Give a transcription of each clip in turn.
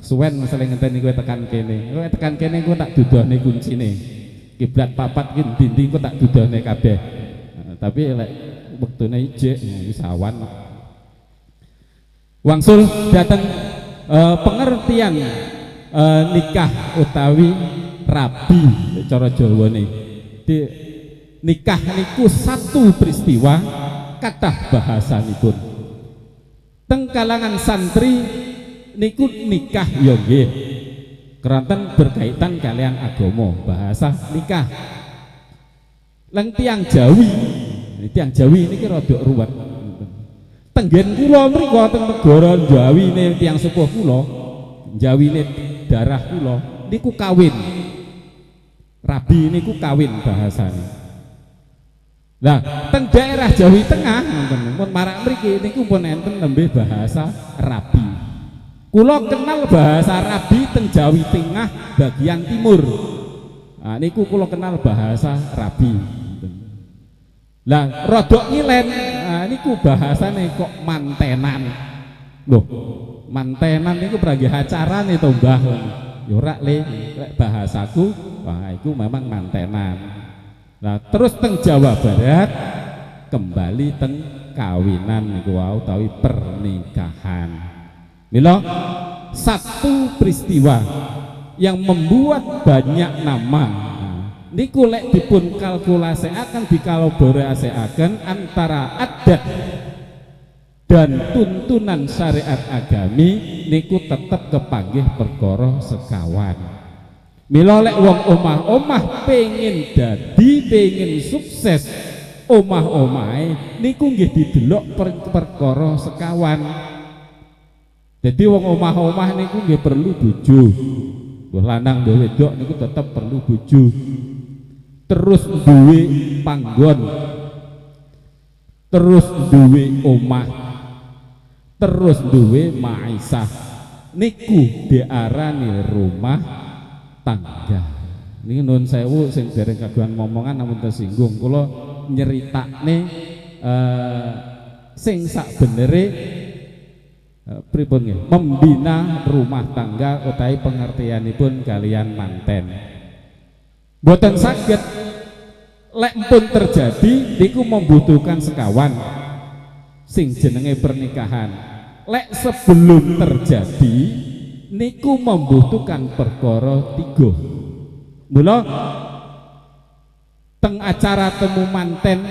Kesuwen masalah ngenteni kowe tekan kene. Kowe tekan kene kowe tak dudohne kuncine. Kiblat papat ki ndi-ndi kowe tak dudohne kabeh. Tapi lek wektune ijek wis awan. Wangsul dateng pengertian nikah utawi rabi cara Jawane. Di nikah niku satu peristiwa, kathah bahasanipun. Teng kalangan santri niku nikah ya nggih. Keranten berkaitan kalian agama, bahasa nikah. Leng tiyang Jawi, tiyang Jawi niki rada ruwet. Tenggen kula mriku teng negara Jawine tiyang sepuh kula, Jawine darah kula niku kawin. Rabi niku kawin bahasane. Lah, teng daerah Jawi Tengah ngoten, pun marak mriki niku pun enten nembe bahasa rabi. Kula kenal bahasa rabi teng Jawi Tengah bagian timur. Nah, niku kula kenal bahasa rabi. Lah, rodok ngilen, nah, niku bahasane kok mantenan. Loh, mantenan niku pragih acarane to, Mbah? Ya ora le, lek bahasaku, wah, iku memang mantenan. Nah, terus teng Jawa Barat kembali teng kawinan niku wau utawi pernikahan. Mila satu peristiwa yang membuat banyak nama. Nah, niku lek dipun kalkulasekaken, dikolaborasekaken antara adat dan tuntunan syariat agami, niku tetep kepanggih perkara sekawan. Mila lek wong omah-omah pengen dadi, pengen sukses omah-omahe niku nggih didelok perkara sekawan. Jadi wong omah-omah niku nggih perlu bojo. Mbah lanang mbah wedok niku tetep perlu bojo. Terus duwe panggon. Terus duwe omah. Terus duwe maisah. Niku diarani rumah tangga. Niki nun sewu sing dereng kagungan momongan namun tersinggung. Kula nyeritakne sing sak benere pripun nggih, membina rumah tangga utawi pengertianipun kalian manten. Mboten saged lek pun terjadi niku membutuhkan sekawan sing jenenge pernikahan. Lek sebelum terjadi niku membutuhkan perkara tiga. Mula teng acara temu manten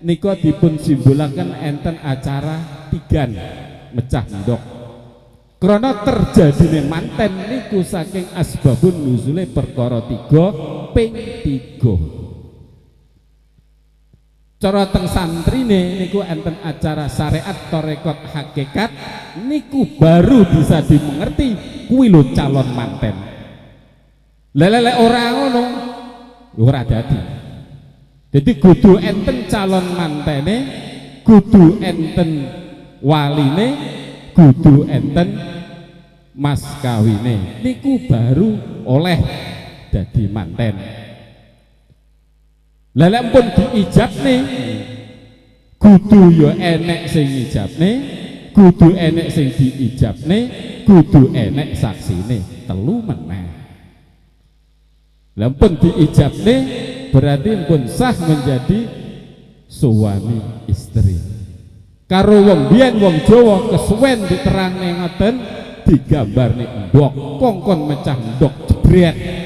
niku dipun simbolaken enten acara tigan mecah ndok. Krana terjadine manten niku saking asbabun nuzule perkara tiga ping tiga. Cara teng santrine niku enten acara syariat, tarekat, hakikat, niku baru bisa dimengerti kuwi lho calon manten. Lele ora ngono ora dadi. Jadi kudu enten calon mantene, kudu enten waline, kudu enten mas kawine. Niku baru oleh dadi manten. Lha lek pun diijabne, kudu ya enek sing ngijabne, kudu enek sing diijabne, kudu enek saksine, telu meneh. Lah, pun diijabne berarti pun sah menjadi suami istri. Karo wong biyen, wong Jawa, kesuwen diterangne ngoten, digambarne ndok, kongkon mecah ndok jebret.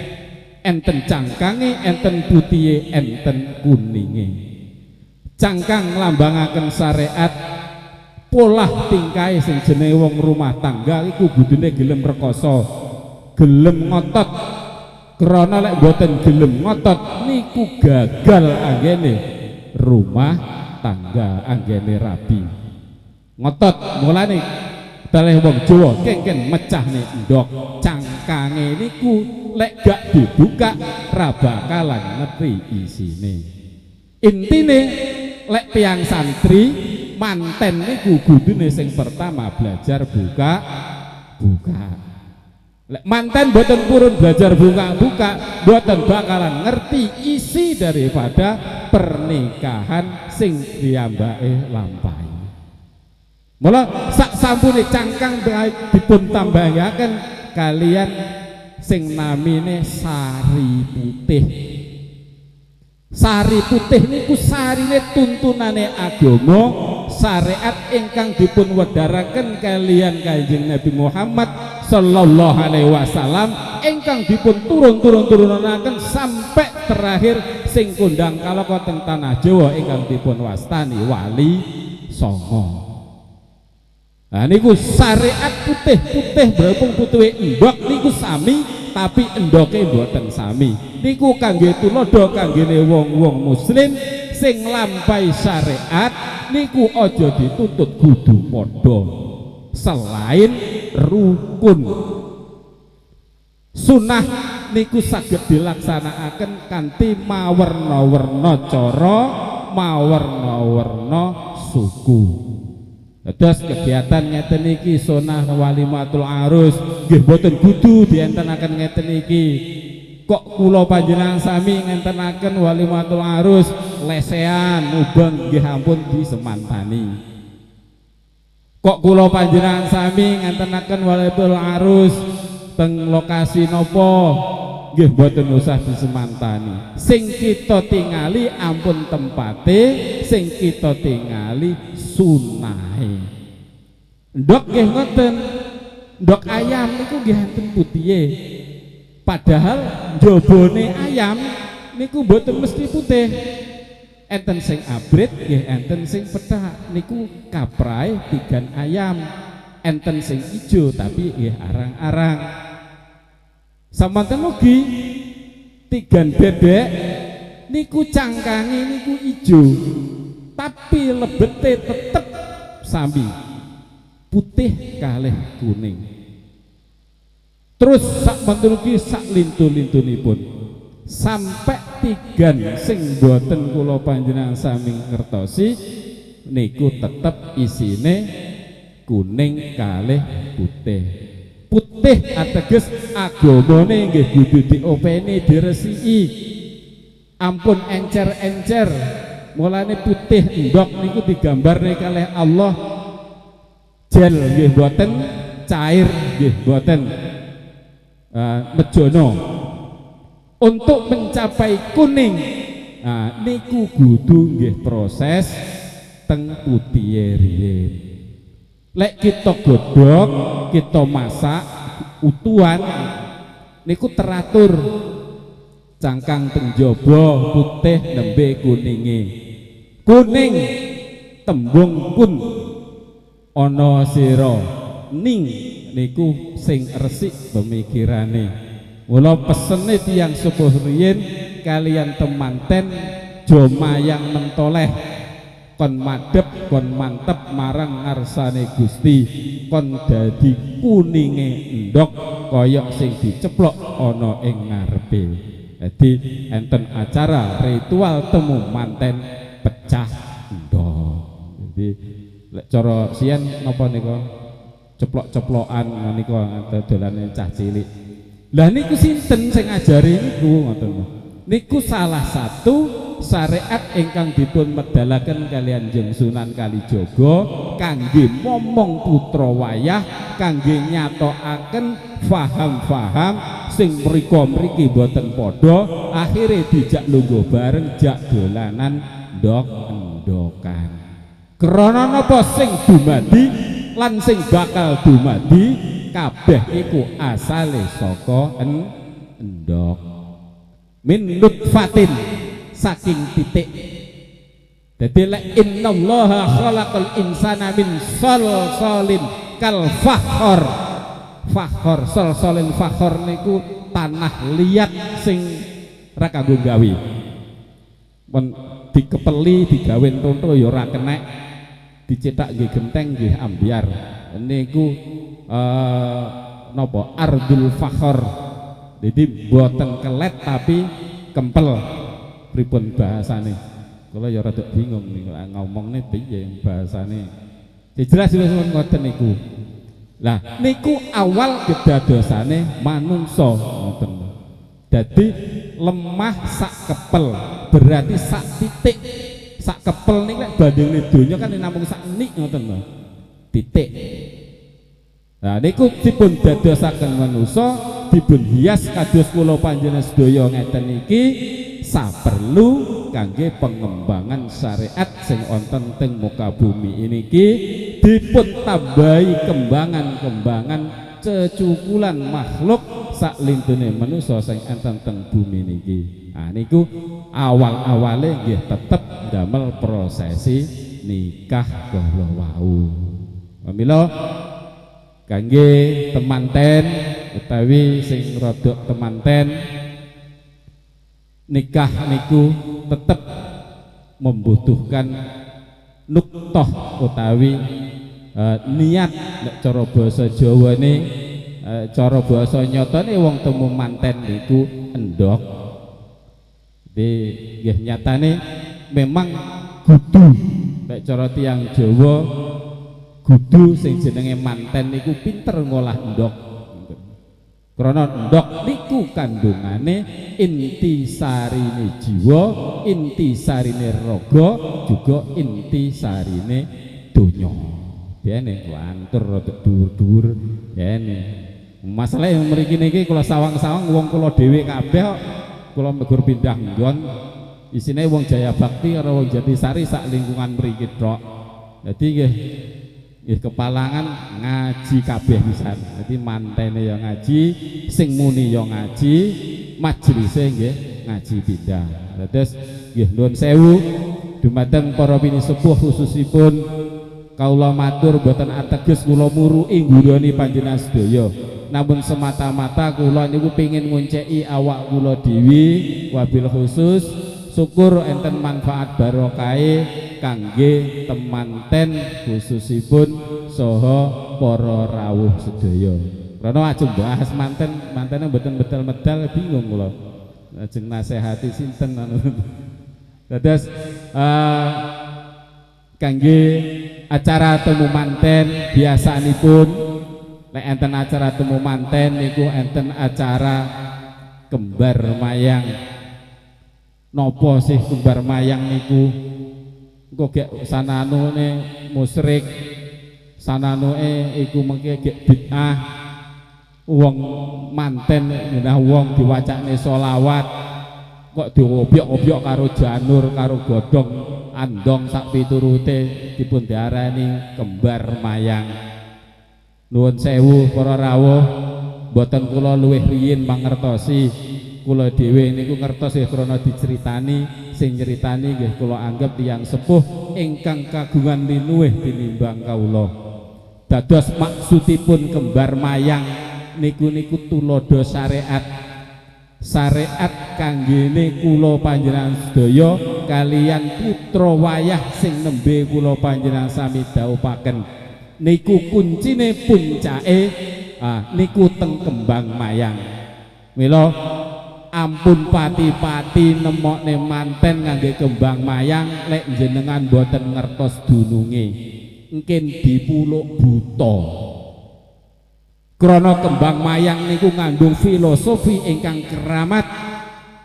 Enten cangkange, enten putihe, enten kuninge. Cangkang nglambangaken syariat, polah tingkahe sing jenenge wong rumah tangga iku kudune gelem rekoso, gelem ngotot. Krana lek mboten gelem ngotot niku gagal anggene rumah tangga, anggene rabi. Ngotot, mulane dalih wong Jawa kengken mecahne ndok, cangkange niku lek gak dibuka ra bakalan ngerti isine. Intine lek tiyang santri manten niku kudune sing pertama belajar buka buka. Lek manten boten purun belajar buka-buka, boten bakalan ngerti isi daripada pernikahan sing piyambake lampahi. Mula sak Sak sampune cangkang dipun tambahaken kalian sing namine sari putih. Sari putih niku sarine tuntunane agama, syariat ingkang dipun wedharaken kalian Kanjeng Nabi Muhammad sallallahu alaihi wasallam, ingkang dipun turun-turun-turunaken sampai terakhir sing kondang kalaka teng tanah Jawa ingkang dipun wastani Wali Songo. Nah, niku syariat putih-putih. Berhubung putih endok niku sami, tapi endoke mboten sami. Niku kangge tulodo, kanggene wong-wong muslim sing nglampahi syariat niku aja dituntut kudu padha, selain rukun sunah niku saged dilaksanakaken kanthi mawerna-werna cara, mawerna-werna suku. Terus kegiatan ngeten iki, sunah walimatul arus, nggih mboten kudu dientenaken ngeten iki. Kok kula panjenengan sami ngentenaken walimatul arus lesehan mubeng, nggih ampun disemantani. Kok kula panjenengan sami ngentenaken walimatul arus teng lokasi nopo, nggih mboten usah disemantani. Sing kita tingali ampun tempate, sing kita tingali sunahe. Ndok nggih ngoten. Ndok ayam niku nggih enten putihe. Padahal njabane ayam niku mboten mesti putih. Enten sing abrit nggih enten sing pethak, niku kaprahe tigan ayam. Enten sing ijo, tapi nggih arang-arang. Samanten ugi tigan bebek niku cangkange niku ijo, tapi lebete tetep sami putih kalih kuning. Terus sak ugi sak lintu-lintunipun sampai tigan sing boten kula panjenengan sami ngertosi niku tetep isine kuning kalih putih. Putih ateges agamane nggih kudu diopeni, diresiki, ampun encer-encer. Mulane putih endok niku digambarne kalih Allah gel nggih mboten, cair nggih mboten, mejono. Untuk mencapai kuning, nah, niku kudu nggih proses teng putihe riyin. Lek kita godhog, kita masak utuhan niku teratur, cangkang teng jaba putih nembe kuninge. Kuning tembung kun ana sira ning niku sing resik pemikirane. Mula pesene tiyang sepuh riyin kalian temanten jomayang mentoleh, kon madhep, kon mantep marang ngarsane Gusti, kon dadi kuninge endok kaya sing diceplok ana ing ngarepe. Dadi enten acara ritual temu manten pecah endok. Jadi lek cara siyen napa nika, ceplok-ceplokan nika dolane cah cilik. Lah, niku sinten sing ngajari niku ngoten? Niku salah satu syariat ingkang dipun medalaken kalian Jeng Sunan Kalijaga kangge momong putra wayah, kangge nyatokaken faham-faham sing mriko mriki boten padha, akhire dijak lungguh bareng, jak dolanan ndok-endokan. Krana napa? Sing dumadi lan sing bakal dumadi kabeh iku asale saka endok, min nutfatin, saking titik. Jadi lek innallaha khalaqal insana min salsalin kal fakhor. Fakhor, salsalin fakhor niku tanah liat sing ra kanggo gawe. Men dikepeli digawe tonto ya ora kenek, dicetak nggih genteng nggih ambyar. Niku napa, ardul fakhor. Jadi boten kelet tapi kempel, pripun bahasane? Kula ya rada bingung niku ngomongne piye bahasane. Ya jelas wis ngoten niku. Lah, niku awal kedadosane manungsa ngoten. Dadi lemah sak kepel, berarti sak titik. Sak kepel niku lek bandingne donya kan namung sak nik ngoten lho. Titik. Nah, niku dipun dadosaken manusa, dipun hias kados kula panjenengan sedaya ngeten iki, saperlu kangge pengembangan syariat sing wonten teng muka bumi ini ki dipun tambahi kembangan-kembangan cecukulan makhluk sak lintune manusa sing enten teng bumi niki. Nah, niku awal-awale nggih tetep ndamel prosesi nikah kala wau. Pramila kangge temanten utawi sing rodok temanten, nikah niku tetep membutuhkan nuktoh utawi niat. Nek cara basa Jawa ne, cara basa nyatane wong temu manten niku endok. Di nggih nyatane memang kudu, nek cara tiyang Jawa kudu sing jenenge manten niku pinter ngolah endok. Krana endok niku kandungane inti sarine jiwa, inti sarine raga, juga inti sarine donya. Dene lantur rada dhuwur-dhuwur dene. Masalah yang mriki niki kula sawang-sawang wong kula dhewe kabeh kok, kula megur pindah nggon. Isine wong Jaya Bakti karo wong Jatisari sak lingkungan mriki tok. Dadi nggih nggih kepalangan ngaji kabeh pisan. Dadi mantene ya ngaji, sing muni ya ngaji, majelise nggih ngaji pindah. Dados nggih nuwun sewu dumateng para pinisepuh, khususipun kawula matur boten ateges kula muruki ngguroni panjenengan sedaya. Namun semata-mata kula niku pengin ngonceki awak kula dhewe, wabil khusus syukur enten manfaat barokahe kangge temanten khususipun saha para rawuh sedaya. Karena ajeng bahas manten, mantene mboten medal-medal, bingung kula. Ajeng nasehati sinten anu. Dados kangge acara temu manten, biasanipun nek enten acara temu manten niku enten acara kembar mayang. Nopo sih kembar mayang niku? Engko gek sananune musyrik, sananune iku mengke gek bid'ah. Wong manten ngenah wong diwacane selawat kok diobyok-obyok karo janur, karo godhong andong sak piturute, dipun diarani kembar mayang. Nuwun sewu para rawuh, mboten kula luwih riyin mangertosi, kula dhewe niku ngertos ya krana diceritani, sing nyritani nggih kula anggap tiyang sepuh ingkang kagungan linuwih tinimbang kawula. Dados maksudipun kembar mayang niku niku tulodo syariat, syariat kanggene kula panjenengan sedaya kalian putra wayah sing nembe kula panjenengan sami dhawuhaken niku kuncine, puncake niku teng kembang mayang. Mila ampun pati-pati nemokne manten ngangge kembang mayang lek jenengan boten ngertos dununge, engkin dipuluk buta. Krana kembang mayang niku ngandung filosofi ingkang keramat,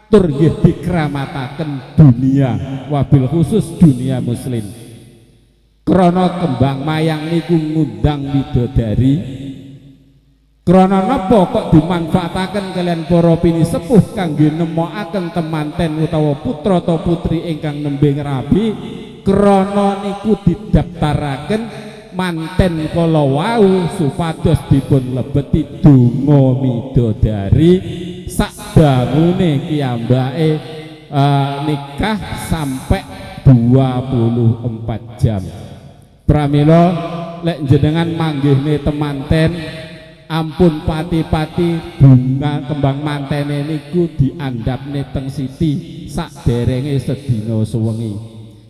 tur nggih dikramataken dunia, wabil khusus dunia muslim. Krana kembang mayang niku ngundang widodari. Krana napa kok dimanfaataken kalian para pinisepuh kangge nemokaken temanten utawa putra atau putri ingkang nembe ngrabi? Krana niku didaftaraken manten kala wau supados dipun lebeti donga midodari sakdangune kiyambake nikah sampai 24 jam. Pramila lek jenengan manggihne temanten, ampun pati-pati bunga kembang mantene niku diandhapne teng siti saderenge sedina suwengi.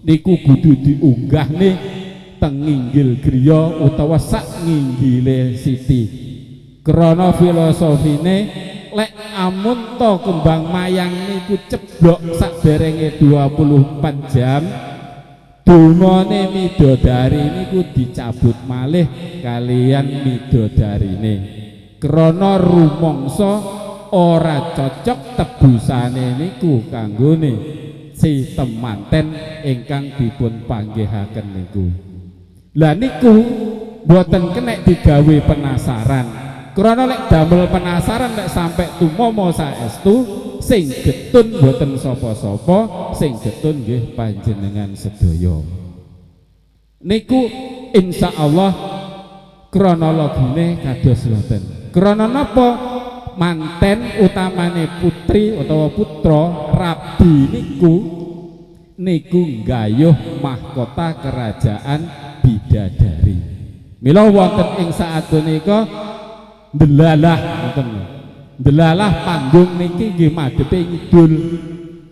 Niku kudu diunggahne teng nginggil griya utawa sak nginggile siti. Krana filosofine lek amun to kembang mayang niku ceblok saderenge 24 jam, dongane midodari niku dicabut malih kalian midodarine, krana rumangsa ora cocok tebusane niku kanggone si temanten ingkang dipun panggihaken niku. Lah niku boten kenek digawe penasaran. Krana lek damel penasaran, lek sampai tumomo saestu, sing getun boten sapa-sapa, sing getun nggih panjenengan sedaya. Niku insyaallah kronologine kados ngoten. Krana napa? Manten utamane putri utawa putra rabi niku niku nggayuh mahkota kerajaan bidadari. Mila wonten ing saat punika delalah ngoten. Delalah panggung niki nggih madhepe ngidul,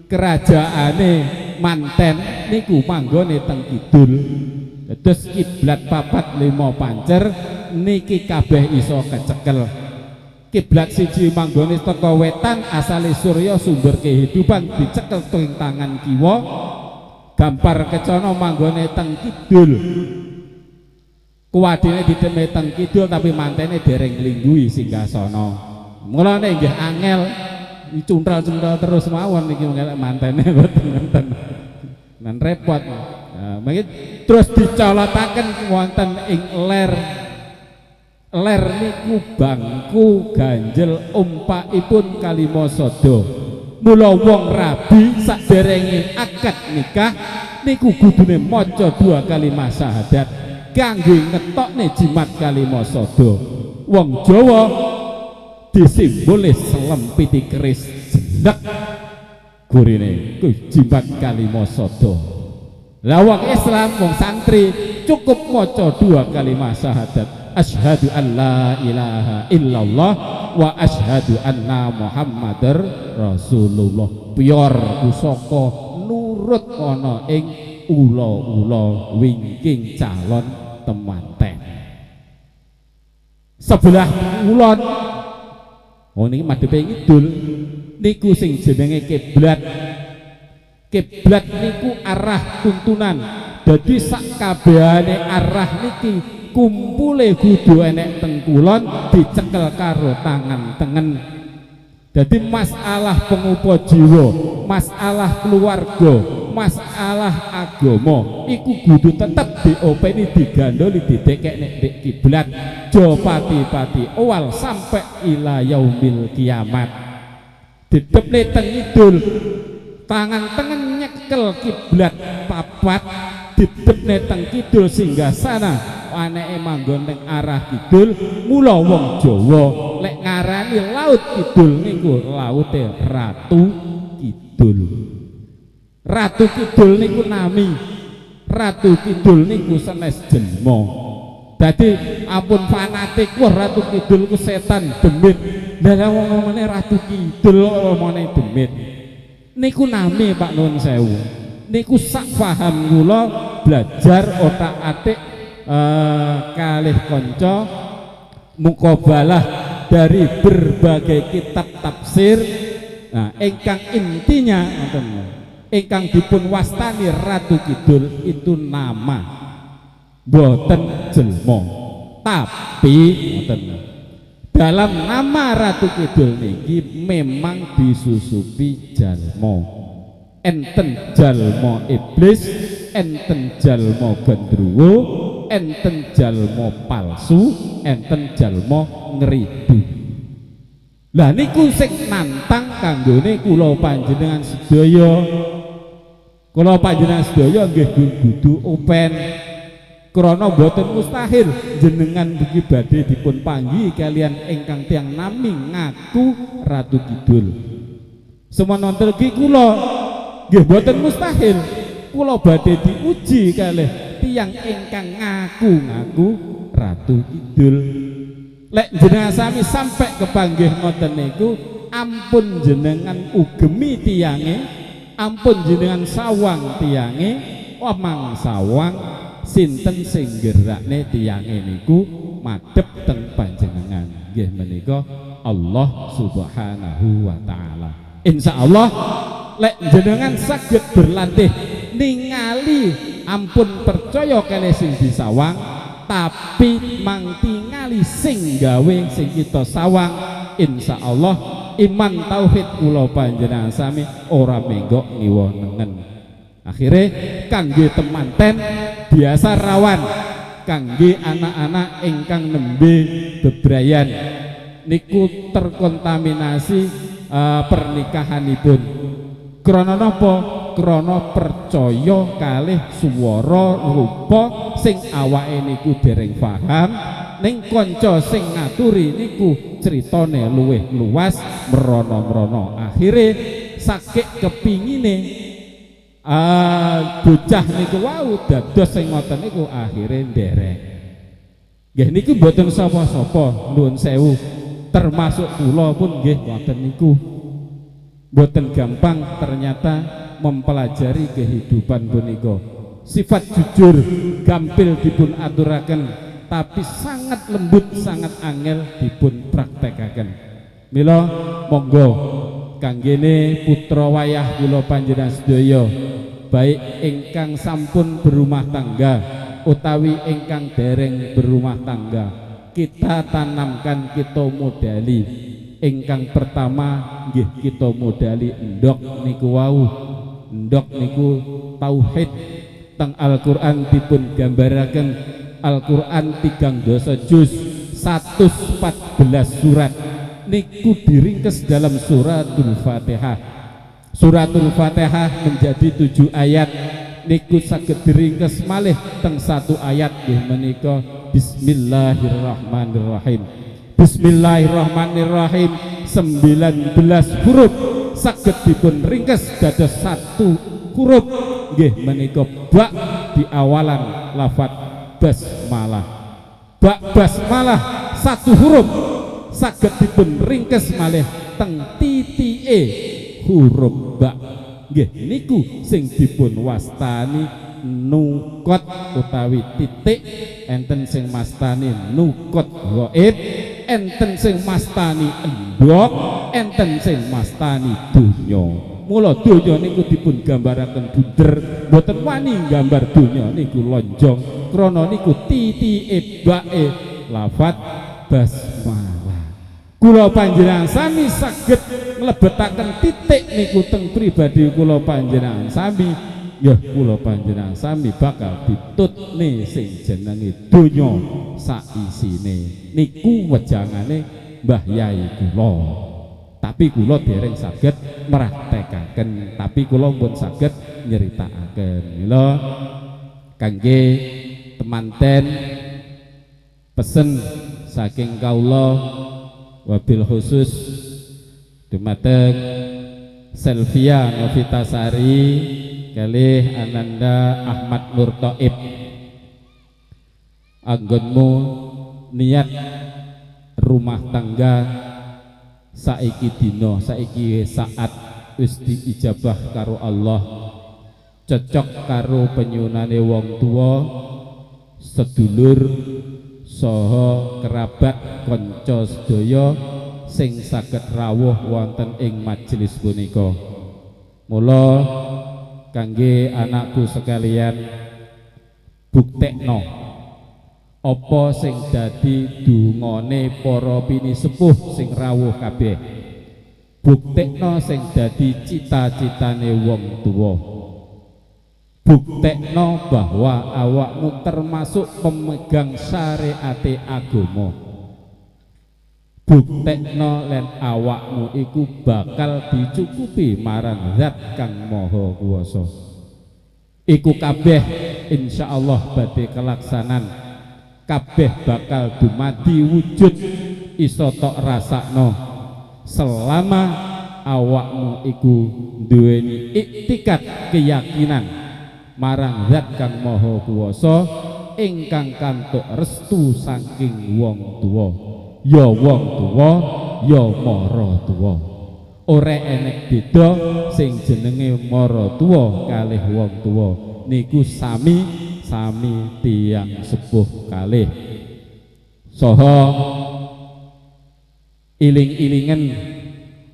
kerajaane manten niku manggone teng kidul. Terus kiblat papat lima pancer niki kabeh iso kecekel. Kiblat siji manggone teko wetan, asale surya, sumber kehidupan, dicekel teng tangan kiwa. Gampar kecana manggone teng kidul. Kuwadine dideme teng kidul, tapi mantene dereng lingguhi singgasana. Mulane nggih angel cuntal-cuntal terus mawon niki mantene mboten wonten. Nan repot. Nah, mungkin terus dicolotaken wonten ing ler. Ler niku bangku ganjel umpakipun kalima sada. Mula wong rabi saderenge akad nikah niku kudune maca dua kalimat syahadat kangge ngetokne jimat kalima sada. Wong Jawa disimbolis selempiti keris jelek gurine kuwi jimat kalima sada. Lah wong Islam, wong santri cukup maca dua kalimat syahadat, asyhadu an la ilaha illallah wa asyhadu anna muhammadar rasulullah. Pior pusaka nurut ana ing ula-ula wingking calon temanten. Sebelah kulon, oh, niki madhepe ngidul, niku sing jenenge kiblat. Kiblat niku arah tuntunan. Dadi sak kabehane arah niki kumpule kudu enek teng kulon, dicekel karo tangan tengen. Jadi masalah pengupo jiwa, masalah keluarga, masalah agama iku kudu tetep diopeni, digandoli, didekek nek ndek kiblat, jo pati-pati awal sampai ila yaumil kiamat. Didepne teng ngidul, tangan tengen nyekel kiblat papat, didepne teng kidul singgasana aneke manggon teng arah kidul. Mula wong Jawa lek ngarani laut kidul niku laute Ratu Kidul. Ratu Kidul niku nami, Ratu Kidul niku senes jelma. Dadi ampun fanatik, wah, Ratu Kidul ku setan, demit. Lah wong ngomongane Ratu Kidul omongane demit. Niku nami, Pak, nuwun sewu. Niku sak paham kula belajar otak-atik kalih kanca mukobalah dari berbagai kitab tafsir. Nah, ingkang intinya ngoten, ingkang dipun wastani Ratu Kidul itu nama, boten jelma. Tapi ngoten, dalam nama Ratu Kidul niki memang disusupi jalma. Enten jalma iblis, enten jalma gandruwo, enten jalma palsu, enten jalma ngeridu. Lah niku sing nantang kanggone kula panjenengan sedaya. Kula panjenengan sedaya nggih kudu open, krana boten mustahil jenengan dugi badhe dipun panggihi kalian ingkang tiyang nami ngaku Ratu Kidul. Semono ugi kula nggih boten mustahil kula badhe diuji kalih tiyang ingkang ngaku-ngaku Ratu Kidul. Lek jenengan sami sampai kepanggih ngoten niku, ampun jenengan ugemi tiyange, ampun jenengan sawang tiyange, omang sawang sinten sing gerakne tiyange niku madhep teng panjenengan, nggih menika Allah Subhanahu wa taala. Insyaallah lek jenengan saged berlatih ningali, ampun percaya kalih sing disawang, tapi mang tingali sing gawe sing kita sawang, insyaallah iman tauhid kula panjenengan sami ora menggok ngiwa nengen. Akhire kangge temanten biasa rawan. kangge anak-anak ingkang nembe bebrayan niku terkontaminasi pernikahanipun. Krana napa? Krana percaya kalih swara rupa sing awake niku dereng paham, ning kanca sing ngaturi niku critane luwih luas merono-merono, akhire sakit kepingine bocah niku wau dados sing ngoten niku, akhire nderek. Nggih niku mboten sapa-sapa, nuwun sewu, termasuk kula pun nggih ngoten niku. Mboten gampang ternyata mempelajari kehidupan punika. Sifat jujur gampil dipun aturaken, tapi sangat lembut, sangat angel dipun praktekaken. Mila monggo kanggene putra wayah kula panjenengan sedaya, baik ingkang sampun berumah tangga utawi ingkang dereng berumah tangga, kita tanamkan, kita modali. Ingkang pertama nggih kita modali endok niku wau. Endok niku tauhid. Teng Al-Qur'an dipun gambaraken, Al-Qur'an 30 juz, 114 surat niku diringkes dalam suratul Fatihah. Suratul Fatihah menjadi 7 ayat niku saged diringkes malih teng satu ayat, nggih menika Bismillahirrahmanirrahim. Bismillahirrahmanirrahim 19 huruf saged dipun ringkes dados satu huruf, nggih menika bak di awalan lafat basmalah. Bak basmalah satu huruf saged dipun ringkes malih teng titike huruf bak, nggih niku sing dipun wastani nukot utawi titik. Enten sing mastani nukot gaib, enten sing mastani endok, enten sing mastani donya. Mula donya niku dipun gambaraken bunder, mboten wani gambar donya niku lonjong, krana niku titike bake lafat basmalah. Kula panjenengan sami saged nglebetaken titik niku teng pribadi kula panjenengan sami ya, kula panjenengan sami bakal ditutne sing jenenge donya saisine. Niku wejangane Mbah Yai kula, tapi kula dereng saged mraktekaken, tapi kula pun saged nyritakaken. Mila kangge temanten, pesen saking kawula wabil khusus dumateng Selvia Novitasari kalih Ananda Ahmad Nur Taib, anggonmu niat rumah tangga saiki dina, saiki saat wis diijabah karo Allah, cocok karo penyunane wong tua, sedulur saha kerabat kanca sedaya sing saged rawuh wonten ing majelis punika. Mula kangge anakku sekalian, buktekno apa sing dadi dungane para pinisepuh sing rawuh kabeh, buktekno sing dadi cita-citane wong tuwa, buktekno bahwa awakmu termasuk pemegang syariate agama, buktekno len awakmu iku bakal dicukupi marang Zat kang Maha Kuwasa. Iku kabeh insyaallah badhe kelaksanan, kabeh bakal dumadi wujud, iso tok rasakno selama awakmu iku duweni iktikat, keyakinan marang Zat kang Maha Kuwasa ingkang kantuk restu saking wong tuwa. Ya wong tuwa, ya mara tuwa, ora enek beda. Sing jenenge mara tuwa kalih wong tuwa niku sami sami tiyang sepuh kalih. Saha iling-ilingen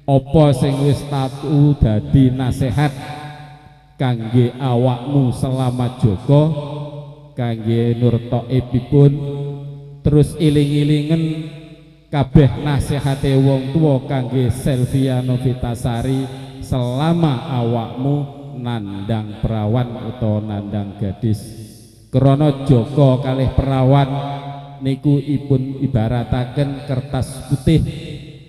apa sing wis tatu dadi nasihat kangge awakmu selama joko. Kangge Nur Taibipun terus iling-ilingen kabeh nasihate wong tuwa kangge Selvia Novitasari selama awakmu nandang perawan utawa nandang gadis. Krana jaka kalih perawan niku ipun ibarataken kertas putih,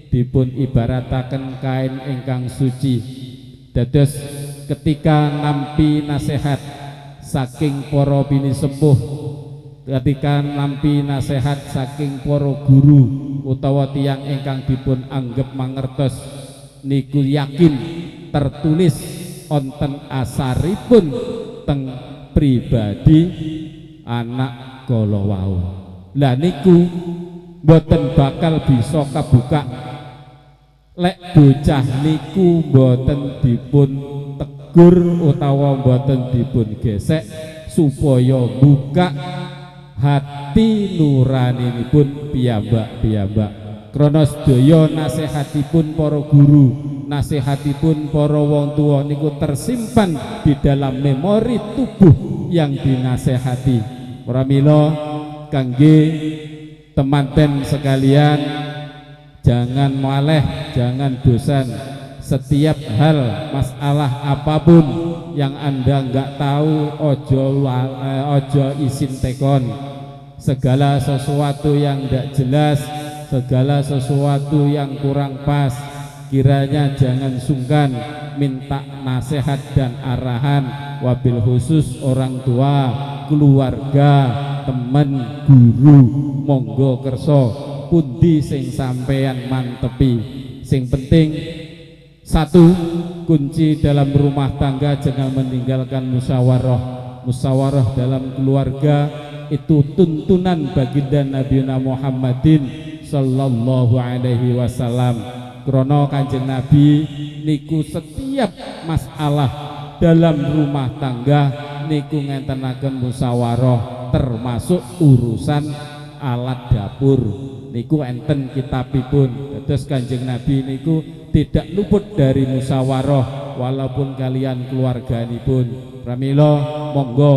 dipun ibarataken kain ingkang suci. Dados ketika nampi nasihat saking para pinisepuh, ketika nampi nasihat saking para guru utawa tiyang ingkang dipun anggep mangertos, niku yakin tertulis onten asaripun teng pribadi anak kala wau. Lah, niku mboten bakal bisa kabuka lek bocah niku mboten dipun tegur utawa mboten dipun gesek supaya buka hati nuranipun piyambak-piyambak. Krana sedaya nasihatipun para guru, nasihatipun para wong tua niku tersimpan di dalam memori tubuh yang dinasehati. Pramila kangge temanten sekalian, jangan maleh, jangan bosan. Setiap hal, masalah apapun yang Anda nggak tahu, ojo isin tekon. Segala sesuatu yang tidak jelas, segala sesuatu yang kurang pas, kiranya jangan sungkan minta nasihat dan arahan, wabil khusus orang tua, keluarga, teman, guru. Monggo kerso pundi sing sampean mantepi. Sing penting satu kunci dalam rumah tangga, jangan meninggalkan musyawarah. Musyawarah dalam keluarga itu tuntunan baginda Nabi Muhammadin sallallahu alaihi wasallam. Krono Kanjeng Nabi niku setiap masalah dalam rumah tangga niku ngentenaken musyawarah, termasuk urusan alat dapur niku enten kitabipun. Terus Kanjeng Nabi niku tidak luput dari musyawarah walaupun kalian keluarganipun. Pramila monggo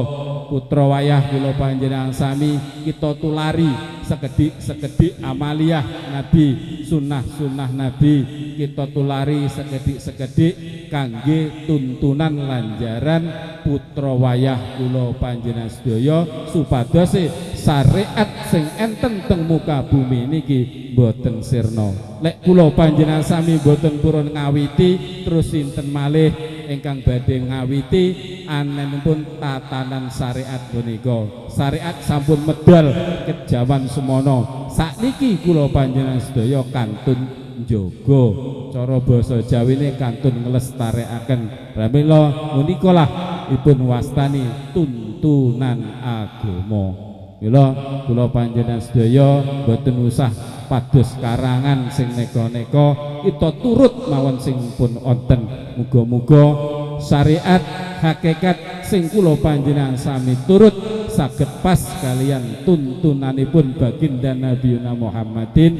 putra wayah kula panjenengan sami kita tulari sekedik-sekedik amaliyah Nabi, sunnah-sunnah Nabi kita tulari sekedik-sekedik kangge tuntunan lanjaran putra wayah kula panjenengan sedaya, supados syariat sing enten teng muka bumi niki boten sirna. Lek kula panjenengan sami boten purun ngawiti, terus sinten malih ingkang badhe ngawiti anenipun tatanan syariat punika? Syariat sampun medal kejawan semono. Sakniki kula panjenengan sedaya kantun njaga, cara basa Jawine kantun nglestarekaken. Pramila menika lah ipun wastani tuntunan agama. Mila kula panjenengan sedaya boten usah pados karangan sing neka-neka, kita turut mawon sing pun wonten. Muga-muga syariat hakikat sing kula panjenengan sami turut saged pas kalian tuntunanipun baginda Nabi Muhammadin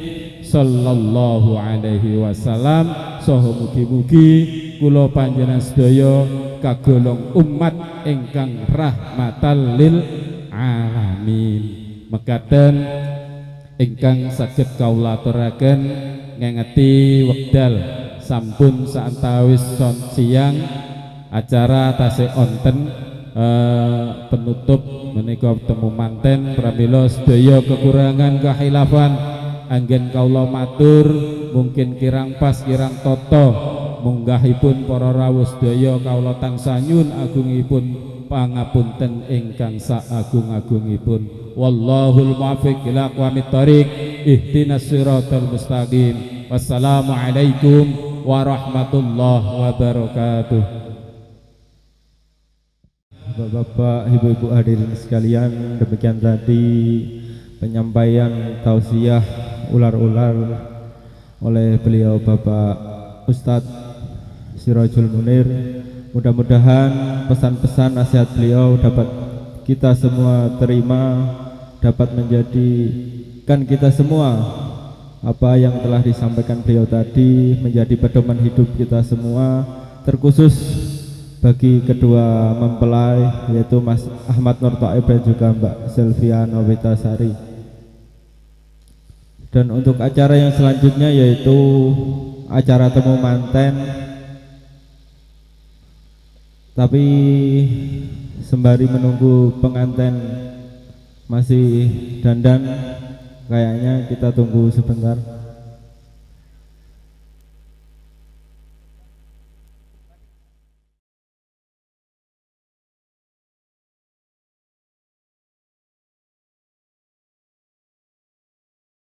sallallahu alaihi wasallam. Saha mugi-mugi kula panjenengan sedaya kagolong umat ingkang rahmatan lil alamin. Mekaten ingkang saged kawula aturaken. Ngengeti wekdal sampun saantawis siang, acara tasih onten penutup menika temu manten. Pramila sedaya kekurangan, kehilafan anggen kawula matur mungkin kirang pas, kirang toto munggahipun para rawuh sedaya, kawula tansah nyuwun agungipun pangapunten ingkang saagung-agungipun. Wallahul muwaffiq ila aqwamit thoriq. Ihdinas siratal mustaqim. Wassalamualaikum warahmatullahi wabarakatuh. Bapak-bapak, ibu-ibu hadirin sekalian, demikian tadi penyampaian tausiah ular-ular oleh beliau Bapak Ustadz Sirajul Munir. Mudah-mudahan pesan-pesan nasihat beliau dapat kita semua terima, dapat menjadikan kita semua apa yang telah disampaikan beliau tadi menjadi pedoman hidup kita semua, terkhusus bagi kedua mempelai, yaitu Mas Ahmad Nur Taib dan juga Mbak Selvia Novitasari. Dan untuk acara yang selanjutnya yaitu acara temu manten. Tapi Sembari menunggu pengantin masih dandan, kayaknya kita tunggu sebentar.